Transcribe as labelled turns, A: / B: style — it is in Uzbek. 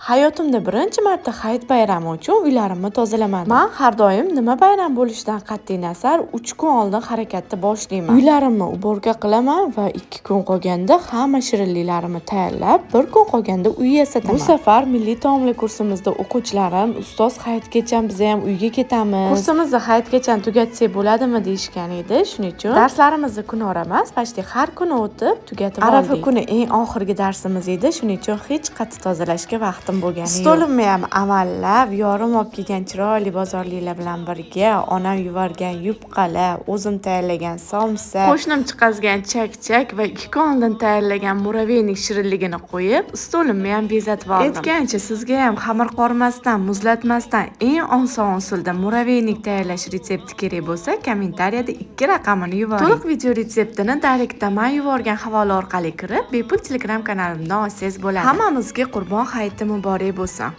A: Hayotimda birinchi marta hayit bayrami uchun uylarimni tozalamadim. Man har doim nima bayram bo'lishidan qat'iy nazar 3 kun oldin harakatni boshlayman. Uylarimni уборка qilaman va 2 kun qolganda hamma shirinliklarimni tayyorlab, 1 kun qolganda uy yasataman. Bu safar milliy taomlar kursimizda o'quvchilarim: "Ustoz, hayitgacha biz ham uyga ketamiz. Kursimizni hayitgacha tugatsak bo'ladimi?" deyishgan edi. Shuning uchun darslarimizni kunora emas, почти har kuni o'tib, tugatib oldik. Arafa kuni eng oxirgi darsimiz edi. Shuning uchun hech qattiq tozalashga vaqtim bo'lgani yo'q. Stolimni ham amallab, yorim olib kelgan chiroyli bozorliklar bilan birga onam yuborgan yupqalar, o'zim tayyorlagan somsa, qo'shnim chiqazgan chak-chak va 2 kun oldin tayyorlagan муравейник shirinligini qo'yib, stolimni ham bezatib oldim. Aytgancha, sizga ham xamir qormasdan, muzlatmasdan eng oson usulda муравейник tayyorlash retsepti kerak bo'lsa, kommentariyada 2 raqamini yuboring. To'liq video retseptini direktda man yuborgan havola orqali kirib, bepul Telegram kanalimdan olsangiz bo'ladi. Hammamizga Qurbon hayiti muborak bo'lsin.